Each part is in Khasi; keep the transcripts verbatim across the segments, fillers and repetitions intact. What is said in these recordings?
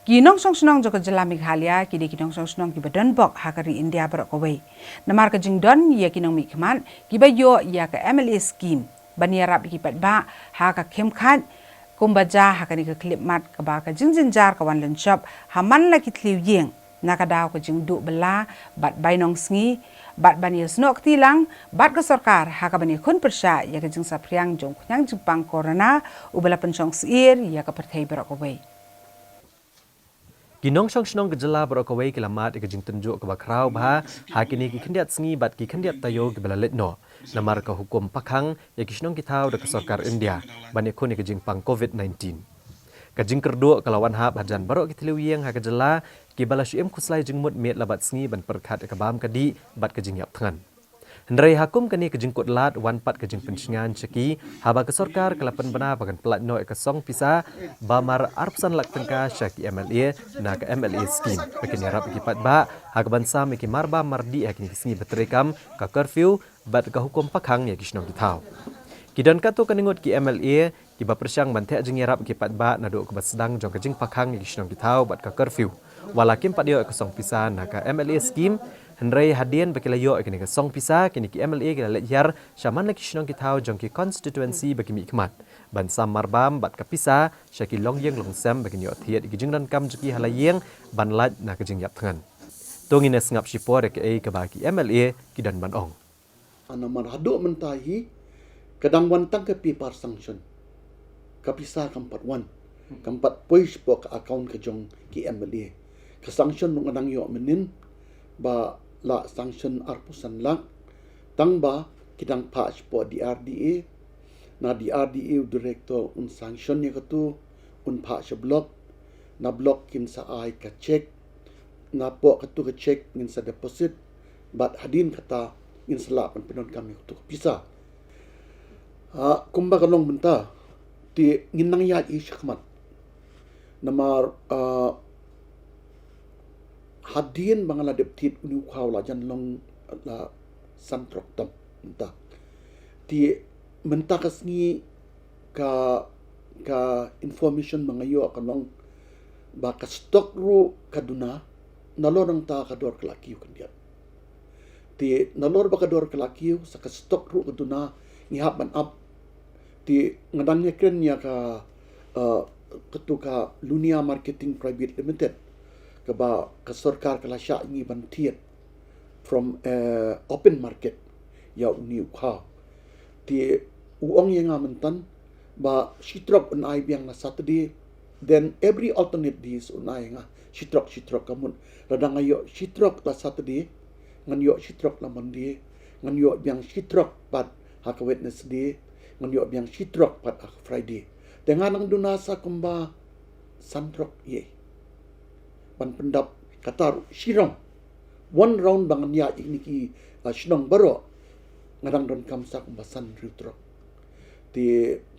Ki nongshong shnong jong ka jylla Meghalaya ki dei ki nongshong shnong kiba don bok ha ka ri India baroh kawei. Namar ka jingdon ïa ki nongmihkhmat kiba ïoh ïa ka M L A scheme ban ïarap ïa ki paidbah ha ka khim khat, kumba jia ha kane ka khyllipmat kaba ka jingjynjar ka wan lynshop ha man la ki thliew ïing na ka daw ka jingduh bylla bad bai nongsngi, bad ban ïasnoh kti lang bad ka sorkar ha kaban ïakhun pyrshah ïa ka jingsaphriang jong u khñiang jingpang corona uba la pynshong syier ïa ka pyrthei baroh kawei. Ki nongshong shnong ka jylla baroh kawei ki la mad ïa ka jingtynjuh kaba khraw bha ha kine ki khyndiat sngi bad ki khyndiat taïew kiba la leit noh namar ka hukum pakhang ïa ki shnong ki thaw da ka sorkar India ban ïakhun ïa ka jingpang covid nineteen. Ka jingkyrduh ka la wan hap hajan baroh ki thliew ïing ha ka jylla kiba la shu im khuslai jingmut miet la bad sngi ban pyrkhat ïa ka bam ka dih bad ka jingïap thngan. Hynrei ha kum kane ka jingkut lad wan pat ka jingpynshngaiñ sha ki haba ka sorkar ka la pynbna ba kan pyllait noh ïa ka song pisa ba mar arphew san lak tyngka sha ki M L A na ka M L A scheme ba kin ïarap ïa ki paidbah ha kaban sam ïa ki marbam mardih ha kine ki sngi ba treikam, ka curfew bad ka hukum pakhang ïa ki shnong ki thaw. Ki don katto katne ngut ki M L A kiba pyrshang ban theh jingïarap ïa ki paidbah naduh kaba sdang jong ka jingpakhang ïa ki shnong ki thaw bad ka curfew. Wat la kim pat ïoh ïa ka song pisa na ka M L A scheme, hynrei hadien ba ki la ïoh ïa kane ka song pisa, kine ki M L A ki la leit hiar sha man la ki shnong ki thaw jong ki constituency ba ki mihkhmat ban sam marbam bad ka pisa sha ki longïing longsem ba kin ïoh thied ïa ki jingdonkam jong ki ha la ïing ban lait na ka jingïap thngan. To ngin ïa sngap shipor ïa kaei kaba ki M L A ki don ban ong. Namar haduh mynta hi ka dang wan tang ka paper sanction. Ka pisa kam pat wan, kam pat poi shapoh ka account ka jong ki M L A. Ka sanction ruh nga dang ïoh mynnin ba la sanction arphew san lak, tang ba ki dang phah shapoh D R D A. Na D R D A u director un sanction ïa katu, un phah sha block. Na block kin sa ai ka cheque. Napoh katu ka cheque ngin sa deposit bad hadien kata ngin sa lah ban pyndonkam ïa katu ka pisa. Ha, kumba ka long mynta, te ngin nang ïaid hi shakhmat. Namar, ah, hadien ba nga la dep thied une u khaw la jan long la san trok tam mynta. Te mynta ka sngi ka, ka information ba nga ïoh ka long ba ka stock ruh ka duna, nalor nangta ka dor ka la kiew khyndiat. Te nalor ba ka dor ka la kiew, sa ka stock ruh ka duna, ngi hap ban ap. Te nga dang ïakren ïa ka, uh, katu ka Lunia Marketing Private Limited, kaba ka sorkar ka la shah ngi ban thied from, eh, open market ïa une u khaw. Te u ong ïa nga myntan ba shi trok un ai biang na Saturday, then every alternate days un ai ïa nga shi trok, shi trok, ka mut lada nga ïoh shi trok la Saturday, ngan ïoh shi trok la Monday, ngan ïoh biang shi trok pat ha ka Wednesday, ngan ïoh biang shi trok pat ha ka Friday. Te nga nang duna sa kumba san trok ïa ban pyndap kata ruh shi round. One round ba ngan ïaid ïa kine ki, ah, shnong baroh, nga dang donkam sa kumba san hynriew trok. Te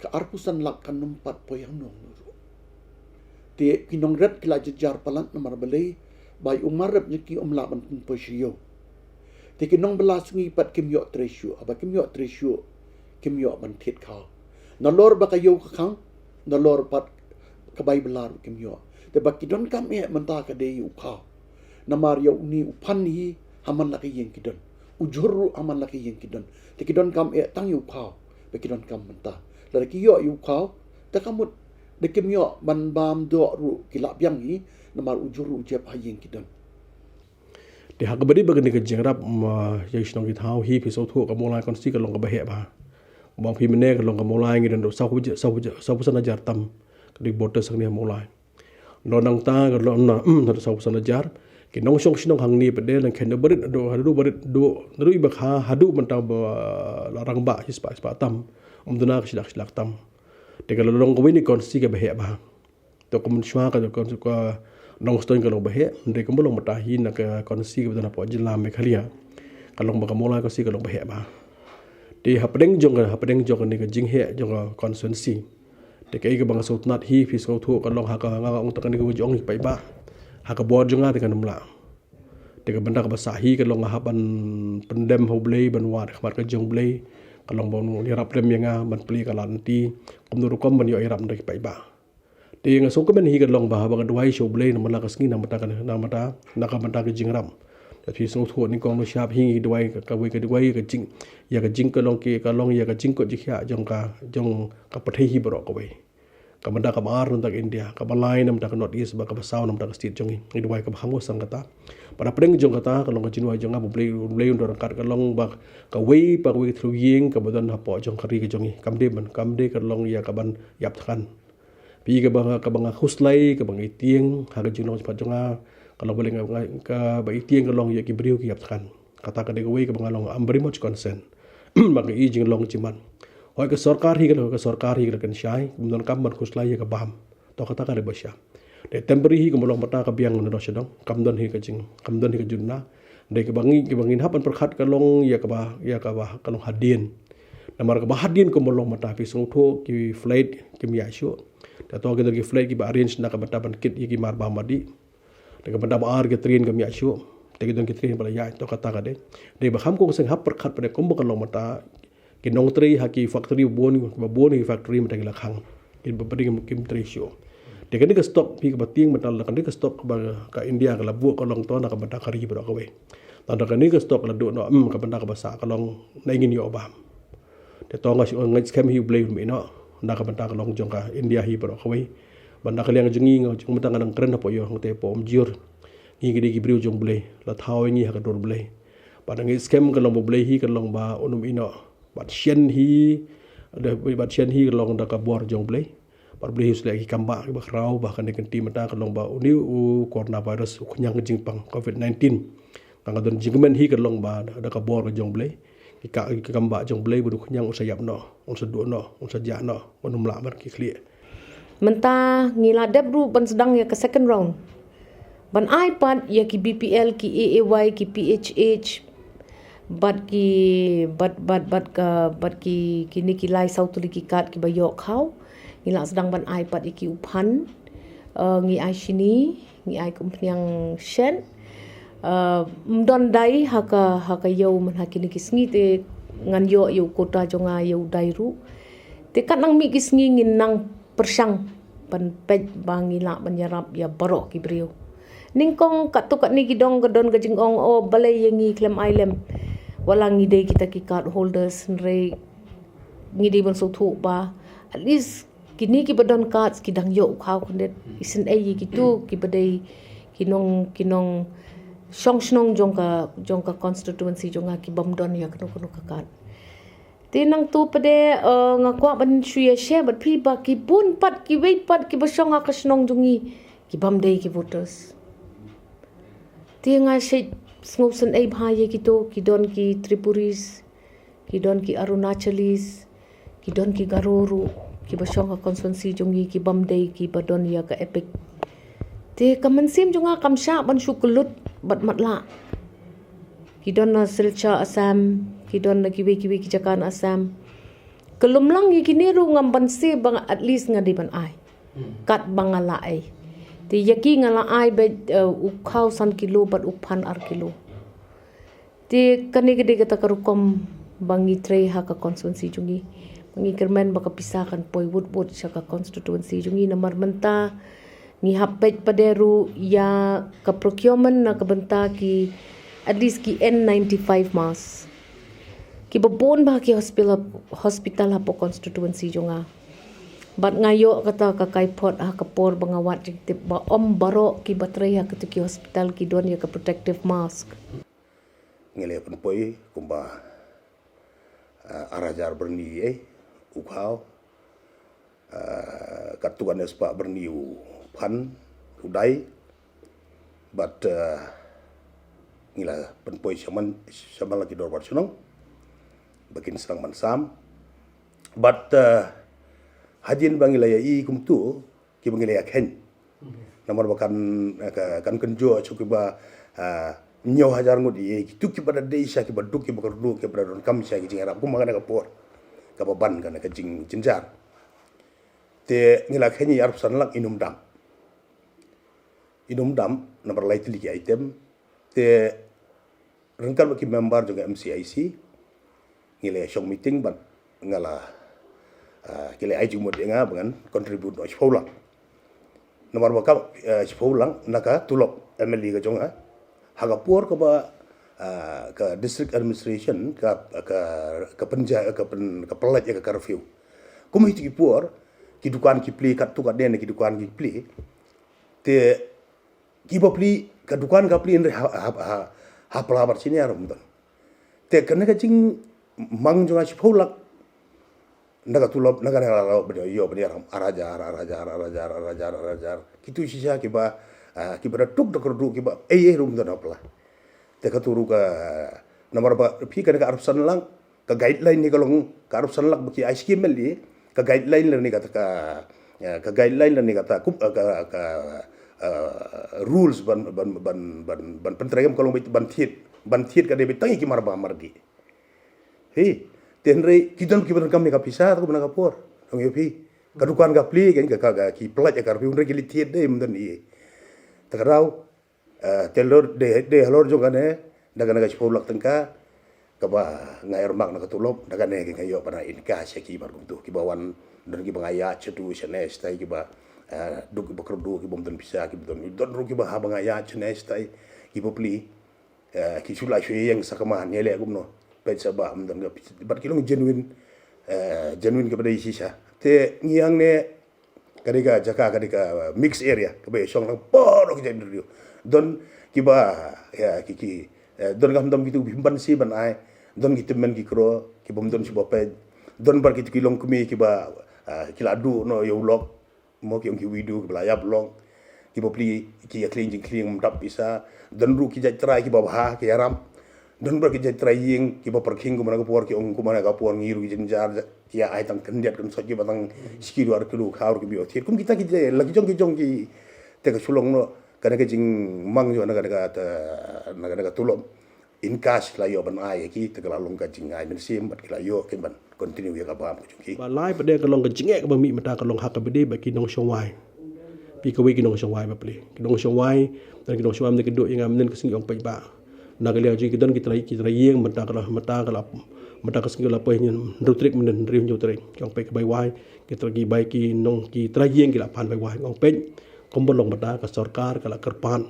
ka arphew san lak kan ym pat poi hangno hangno ruh. Te ki nongret ki la jynjar palat namar balei, ba ïa u mar rep jong ki um lah ban pynpoi sha ïew. Te ki nongbylla sngi pat kim ïoh trei shuh, haba kim ïoh trei shuh, kim ïoh ban thied khaw. Nalor ba ka ïew ka khang, nalor pat ka bai bylla ruh kim ïoh. Te ba ki donkam eh mynta ka dei u khaw. Namar ïa une u phan hi ha man la ka ïing ki don. U jhur ruh ha man la ka ïing ki don. Te ki donkam eh tang ïa u khaw ba ki donkam mynta. Lada ki ïoh ïa u khaw, te ka mut da kim ïoh ban bam doh ruh ki lah biang hi, namar u jhur ruh u jep ha ïing ki don. Te ha kaba ïadei bad kane ka jingïarap, mm, ïa ki shnong ki thaw hi, phi sngewthuh ka Mawlai constituency ka long kaba heh bha. Ba phi mynne ka long ka Mawlai ngi don saw, saw, saw phew san hajar tam ka dei voters hangne ha Mawlai. Nangta ka long na, mm, saw phew san hajar. Ki nongshong shnong hangne pat de, nang khein da barit, do, haduh barit, do, haduh iba kha, haduh mynta ba la rangbah shispah, shispah tam. Ym duna ka shi lak, shi lak tam. Te ka long kawei na ki constituency kaba heh bha. To ka mynshuwa ka, ka, ka Nongstoiñ ka long ba heh, hynrei kumba long mynta hi na ka constituency kaba don hapoh jylla Meghalaya, ka long ba ka Mawlai constituency ka long ba heh bha. Te hapdeng jong ka, hapdeng jong kane ka jingheh jong ka constituency, te kaei kaba nga sngewtynnat hi, phi sngewthuh, ka long ha ka, nga ong tang kane kaba jong ki paidbah, ha ka bor jong nga te kan ym lah. Te ka bynta kaba sah hi ka long nga hap ban pyndem ha U Blei, ban wad ha khmat ka jong U Blei, ka long ban ïarap lem ïa nga ban plie ka lad lynti, kumno rukom ban ïoh ïarap na ki paidbah. Te nga sngewkmen hi ka long ba haba nga duwai sha U Blei namar la ka sngi namar ta ka namar ta na ka bynta ka jingïarap. Te phi sngewthuh nyngkong na shap hi ngi duwai ka kawei ka duwai ka jing ïa ka jing ka long ki ka long ïa ka jingkot jingkhiah jong ka jong ka pyrthei hi baroh kawei. Ka bynta kaba ar namar ta ka India, kaba lai namar ta ka North East, ba kaba saw namar ta ka state jong ngi. Ngi duwai kaba kham ko sang kata. Bad hapdeng jong kata ka long ka jingduwai jong nga ba U Blei U Blei un don ryngkat ka long ba kawei pa kawei ka thliew ïing kaba don hapoh jong ka ri ka jong ngi. Kam dei ban kam dei ka long ïa kaban ïap thngan. Phi kaba nga kaba nga khuslai kaba nga ïatieng ha ka jinglong jingpyrkhat jong nga ka long ba leng nga kaba ïatieng ka long ïa ki briew ki ïap thngan. Kata ka dei kawei kaba nga long I'm very much concerned. Ba ka i jinglong jiman. Hoi ka sorkar hi ka long ka sorkar hi ka long kan shai, kam don kam ban khuslai ïa ka bam. To kata ka dei ba sha. Dei temporary hi ka long bata ka biang na do sha dong. Kam don hi ka jing, kam don hi ka juna. Dei kaba ngi kaba ngin hap ban pyrkhat ka long ïa kaba ïa kaba ka long hadien. Namar kaba hadien ka long bata phi sngewthuh ki flight kim ïa shu. Ta to ki don ki flight kiba arrange na ka bata ban kit ïa ki mar ba madi. Te ka bynta ba ar ki train ka miat shuh. Te ki don ki train ba la ïaid to kata ka dei. Dei ba kham ko seng hap pyrkhat pyrkhat kumba ka long mynta ki nongtrei ha ki factory ba bun ba bun ki factory mynta ki la khang. Ki ba pdeng kim trei shuh. Te kane ka stock phi kaba tieng mynta la kane ka stock ba ka India ka la buh ka long to na ka bynta ka ri baroh kawei. Tang da kane ka stock la duh noh em ka bynta kaba sah ka long na ngin ïoh bam. Te to nga shu ngeit skhem hi U Blei un mih noh na ka bynta ka long jong ka India hi baroh kawei. Bad na ka liang jong ngi nga jong mynta nga dang kren hapoh ïoh nga te hapoh Umjir. Ngi ki dei ki briew jong Blei la thaw ïa ngi ha ka dur Blei. Bad nga ngeit skhem ka long ba Blei hi ka long ba un mih noh bad shen hi da bad shen hi ka long da ka bor jong Blei. Bad Blei hi u sleh ki kam ba kiba khraw ba kane ka kynti mynta ka long ba une u coronavirus u khñiang ka jingpang covid nineteen. Ka nga don jingkmen hi ka long ba da ka bor ka jong Blei. Ki ka ki kam ba jong Blei ba du khñiang un sa ïap noh, un sa duh noh, un sa jah noh, un um lah ban ki khlieh. Mynta ngi la dep ruh ban sdang ïa ka second round. Ban ai pat ïa ki B P L, ki A A Y, ki P H H, bad ki bad bad bad ka bad ki kine ki lai saw tylli ki kat kiba ïoh khaw. Ngi la sdang ban ai pat ïa ki u phan. Eh, ngi ai shini, ngi ai kumphniang shet. Eh, ym don dai ha ka ha ka ïew man ha kine ki sngi te ngan ïoh ïa u quota jong nga ïa u dai ruh. Te kat nang mih ki sngi ngin nang pyrshang ban peit ba ngi lah ban ïarap ïa baroh ki briew. Nyngkong katto katne ki dong ka don ka jingong o balei ïa ngi khlem ai lem. Wat la ngi dei kita ki card holders hynrei ngi dei ban sngewthuh ba at least kine kiba don cards ki dang ïoh u khaw khyndiat. Isynei ïa kito kiba dei ki nong ki nong shong shnong jong ka jong ka constituency jong nga ki bym don ïa kano kano ka card. Te nangto pat de, eh, nga kwah ban shu ïa share bad phi ba ki bun pat kiwei pat kiba shong ha ka shnong jong ngi ki bym dei ki voters. Te nga shu sngewsynei bha ïa kito ki don ki Tripuris, ki don ki Arunachalis, ki don ki Garo ruh kiba shong ha constituency jong ngi ki bym dei kiba don ïa ka EPIC. Te ka mynsiem jong nga kam shah ban shu kyllut bad matlah. Ki don na Silchar Assam, ki don na kiwei kiwei ki jaka na Assam. Ka lum lang ïa kine ruh ngam ban se ba at least nga dei ban ai. Kat ba nga la ai. Te ïa ki nga la ai beit, eh, u khaw san kilo bad u phan ar kilo. Te kane ka dei kata ka rukom ba ngi trei ha ka constituency jong ngi. Ba ngi kyrmen ba ka pisa kan poi wut wut sha ka constituency jong ngi namar mynta ngi hap peit pat de ruh ïa ka procurement na ka bynta ki at least ki N ninety-five mask. Kiba bun bha ki hospital hospital hapoh constituency jong nga. Bad nga ïoh kata ka kaiphod ha ka por ba nga wad jingtip ba ym baroh kiba trei ha kito ki hospital ki don ïa ka protective mask. Ngi la pynpoi kumba, ah, ar hajar byrni ei u khaw, ah, katto katne spah byrni u phan u dai. Bad, ah, ngi la pynpoi shaman shaman la ki dorbar shnong ba kin sdang ban sam. Bad, ah, hadien ba ngi la ïa i kumto kiba ngi la ïa kheiñ. Namar ba kan, ka, kan kynjoh sha kiba, ah, hynñiew hajar ngut ïa kitu kiba da dei sha kiba duk kiba kyrduh kiba da donkam sha ki jingïarap kum ha kane ka por kaba ban kane ka jingjynjar. Te ngi la kheiñ ïa arphew san lak in ym dam. In ym dam namar lai tylli ki item. Te ryngkat bad ki member jong ka M C I C ngi la shong meeting bad nga la, ah, ki la ai jingmut ïa nga ba ngan contribute noh shiphew lak. Namar ba ka, eh, shiphew lak na ka tulop M L A ka jong nga. Ha ka por kaba, ah, ka district administration ka, ka, ka pynja-, ka pyn-, ka pynlait ïa ka curfew. Kum hi ki por, ki dukan ki plie katto katne, ki dukan ki plie. Te kiba plie, ka dukan ka plie hynrei ha, ha, ha, ha pla bar senior, ym don. Te kane ka jingmang jong nga shiphew lak na ka tulop, na ka, na ka tulop, ïoh ban ïaram ar hajar, ar hajar, ar hajar, ar hajar, ar hajar. Kitu shisha kiba, ah, kiba da tuk da kyrduh kiba, eh, eh, rum da na pla. Te katu ruh ka, namar ba phi kane ka arphew san lak, ka guideline hi ka long, ka arphew san lak ba ki ai sha ki M L A, ka guideline lane kata ka, eh, ka guideline lane kata, kum, eh, ka, ka, eh, rules ban, ban, ban, ban, ban pyntrei ka long ban thied, ban thied ka dei ba tang ïa ki marbam mardih. Hi, te hynrei ki don kiba donkam ïa ka pisa, te kumno ka por. Ong ïa phi. Ka dukan ka plie, ka, ka, ka, ki pynlait ïa ka curfew, hynrei ki leit thied de, ym don ei. Te ka daw, eh, te halor, de, de halor jong kane, da kane ka shiphew lak tyngka, kaba nga ïarap na ka tulop, da kane ka nga ïoh ban ai encourage ïa ki bar kumtu, kiba wan, don kiba nga ïaid shatu shane shatai kiba, eh, duk kiba kyrduh, kiba ym don pisa, kiba don, don ruh kiba haba nga ïaid shane shatai, kiba plie. Eh, ki shu la shu ïeng sa kama, ne leh kumno. Peit sa ba, ym don ka, bad ki long genuine, eh, genuine kaba dei shisha. Te ngi hangne, ka dei ka jaka, ka dei ka, eh, mixed area, kaba ïashong lang baroh ki jaitbynriew. Don kiba, ïa, ki, ki, eh, don kam dom kitu ki ban shi ban ai, don ki tymmen ki kro, kiba ym don shuh ba peit. Don bad kitu ki longkmie kiba, eh, ki la duh noh ïa u lok. Mo ki ong ki widow kiba la ïap long. Kiba plie ki ïa khlieng jingkhlieng ym dap pisa. Don ruh ki jait trai kiba bha ki ïaram. Don ruh ki jait trai ïing kiba pyrkhing kumne ka por ki ong kumne ka por ngi ruh ki jynjar ki ïa ai tang khyndiat khynsoit kiba tang shi kilo ar kilo khaw ruh kiba ïoh thied. Kum kita ki jait la ki jong ki jong ki te ka shu long noh kane ka jingmang jong kane ka, kane ka, kane ka tulop. Encourage la ïoh ban ai ïa ki, te ka la long ka jingai mynsiem bad ki la ïoh kin ban continue ïa ka bam ka jong ki. Ba lai pat de ka long ka jingeh kaba mih mynta ka long ha kaba dei bad ki nongshong wai. Phi kawei ki nongshong wai ba plie. Ki nongshong wai, don ki nongshong wai mynta ki duh ïa nga mynnin ka sngi ong peit ba. Na ka liang jong ki don ki trai, ki trai ïing mynta ka la, mynta ka la, mynta ka sngi la poi hynñiew tarik mynnin hynriew hynñiew tarik. Ki ong peit ka bai wai, ki trai ki bai ki nong, ki trai ïing ki la pan bai wai. Ong peit, kumba long mynta ka sorkar ka la kyrpad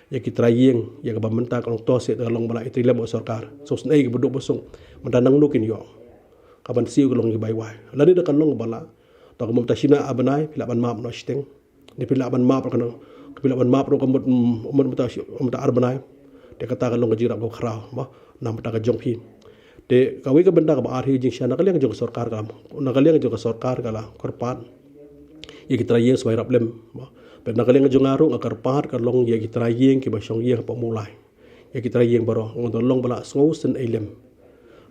ïa ki trai ïing, ïa kaba mynta ka long to seh ka long ba la ïa trai lem ka sorkar. Sngewsynei kaba duk ba suk. Mynta nangno kin ïoh. Kaban siew ka long ki bai wai. Lane da kan long ba la. To ka mynta shina ar bnai, phi lah ban map noh shiteng. Ne phi lah ban map noh kano. Phi lah ban map noh ka mut, mut mynta shi, mynta ar bnai. Te kata ka long ka jingrap kaba khraw, ba. Na mynta ka jong phi. Te kawei ka bynta kaba ar hi jingshisha na ka liang jong ka sorkar ka la. Na ka liang jong ka sorkar ka la kyrpad. Ïa ki trai ïing sa ïarap lem. Peit na ka liang jong nga ruh nga kyrpad ka long ïa ki trai ïing kiba shong ïing hapoh Mawlai. Ïa ki trai ïing baroh nga don long ba la sngewsynei lem.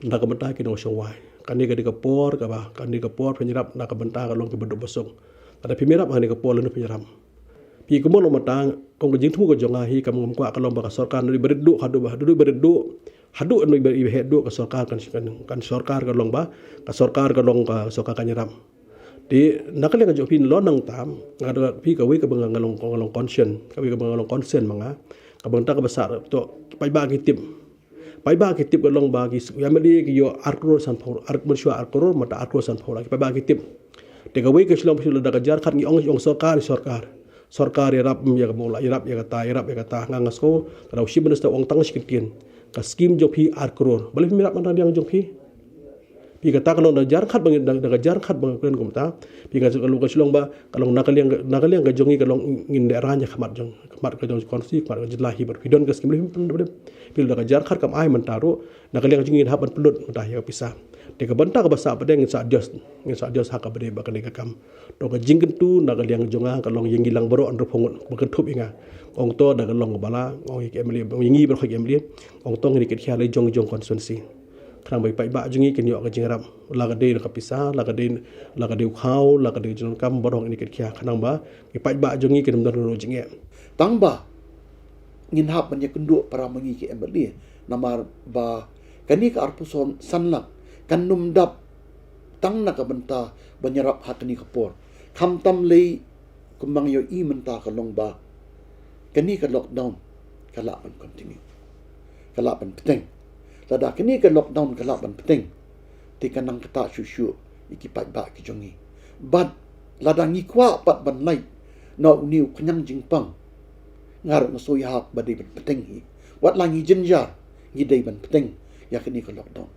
Na ka bynta ki nongshong wai. Kane ka dei ka por kaba, kane ka por phin ïarap na ka bynta ka long kiba duk ba suk. Lada phim ïarap ha kane ka por lano phin ïarap. Phi kumba long mynta, kum ka jingthmu ka jong nga hi kam ngam kwah ka long ba ka sorkar na dei ba rit duh haduh ba, haduh ba rit duh. Haduh na dei ba rit duh ka sorkar kan, kan, kan sorkar ka long ba, ka sorkar ka long ka sorkar kan ïarap. Te na ka liang ka jong phi nalor nangta, nga da phi kawei kaba nga long, nga long concern, kawei kaba nga long concern ma nga. Kaba mynta kaba sah to paidbah ki tip. Paidbah ki tip ka long ba ki ïa ma dei ki ïoh ar klur sanphew, ar mynshuwa ar klur, mynta ar klur sanphew la ki paidbah ki tip. Te kawei ka shlong phi la da ka jar khat ngi ong, ong sorkar, sorkar. Sorkar ïarap ïa ka Mawlai, ïarap ïa kata, ïarap ïa kata, nga nga sngew, ka dei u Chief Minister ong tang shi kyntien. Ka skim jong phi ar klur. Balei phim ïarap na ka liang jong phi. Phi kata ka long da jar khat ba ngi, da, da ka jar khat ba ngi kren kumta. Phi nga ka long ka shlong ba, ka long na ka liang, na ka liang ka jong ngi ka long ngin da rang ïa khmat jong, khmat ka jong konstituensi, khmat ka jylla hi bad phi don ka skim leh phi pynlut. Phi da ka jar khat kam ai mynta ruh, na ka liang ka jong ngi ngin hap ban pynlut mynta ïa ka pisa. Te ka bynta kaba sah pat de ngin sa adjust, ngin sa adjust ha kaba dei ba kane ka kam. To ka jingkyntu na ka liang jong nga ka long ïa ngi lang baroh hynriewphew ngut ba kynthup ïa nga. Ong to da ka long kaba la, ong ïa ki M L A, ong ïa ngi baroh ki M L A. Ong to ngin ïa kit khia la jong jong konstituensi. Khnang ba ki paidbah jong ngi kin ïoh ka jingïarap. La ka dei ka pisa, la ka dei, la ka dei u khaw, la ka dei jingdonkam baroh ngi kit khia. Khnang ba ki paidbah jong ngi kin ym don ruh jingeh. Tang ba ngin hap ban ïakynduh para ma ngi ki M L A. Namar ba kane ka arphew san lak kan ym dap tang na ka bynta ban ïarap ha kane ka por. Khamtam lei kumba nga ïohi mynta ka long ba kane ka lockdown ka lah ban continue. Ka lah ban bteng. Lada kane ka lockdown ka lah ban bteng, te kan nang ktah shuh shuh ïa ki paidbah ki jong ngi. Bad lada ngi kwah pat ban lait Na une u khñiang jingpang, nga ruh nga sngew ïahap ba dei ban bteng hi. Wat la ngi jynjar, ngi dei ban bteng ïa kane ka lockdown.